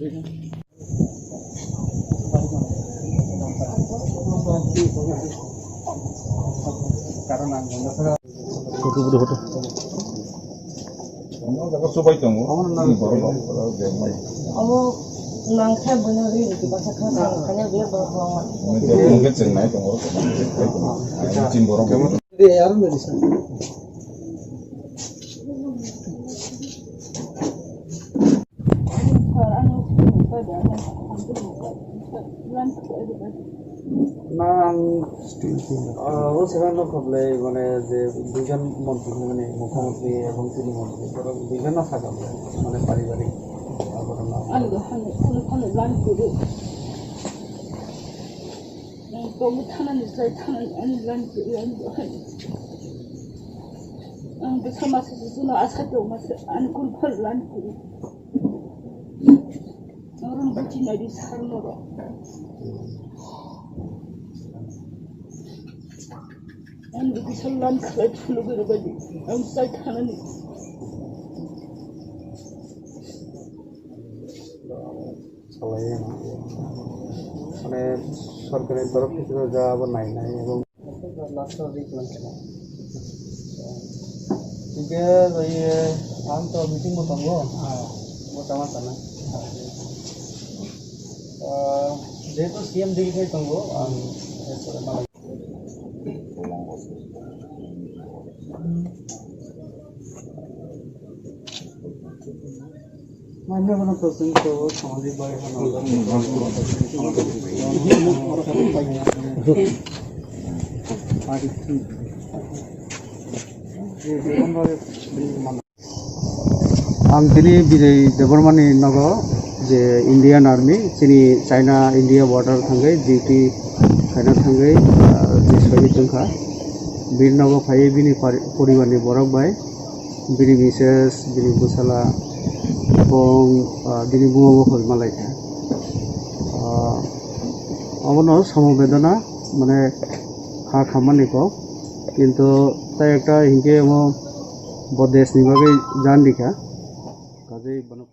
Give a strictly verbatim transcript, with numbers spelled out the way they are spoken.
Photo, photo, photo. Omo nangkhe bono ri ni basa kha sa kanya bia ba. Mungkin chengnai tongo. Tin borok. Na ang, ah, o second no khablai, mane, je duijon montri, mane, mukhyamantri ebong chini montri, borok duijon no sakha, mane, paribarik, ah, ghotona. Ani do hano, hano, hano, lan kuru. Ang tongo thanani, sai thanani, ani lan kuru, ani do hano. Ang bwsa masa se chwngno asa tong masa, ani kuru phano lan kuru. Ang rung buchi nai di sar no ro. Ang buchi sal lan khlai phulugwi rwbaidi. Ang sai thanani. Salai ya. Mane sorkari torof theke ja abo nai nai ebong Last week lang kena. Hingke, iye, ang to meeting bo tongo. Ah. Bo tama sana. Ah, jehetu C M digni tongo, ang, eh, sore malai. Ang tini Bijoy Debbarmani nogo je Indian Army chini China India border thangwi duty khaina thangwi, ah, je sohid wngkha. Bini nogo phaiwi bini pari-, poribarni borok bai. Bini mises, bini bwsala, ebong, ah, bini buma bo hoi malaikha. Ah, abono somobedona, mane, ha khammani kok, kintu tai ekta hinkhe omo bo desh ni bagwi jan rikha, kajai bono.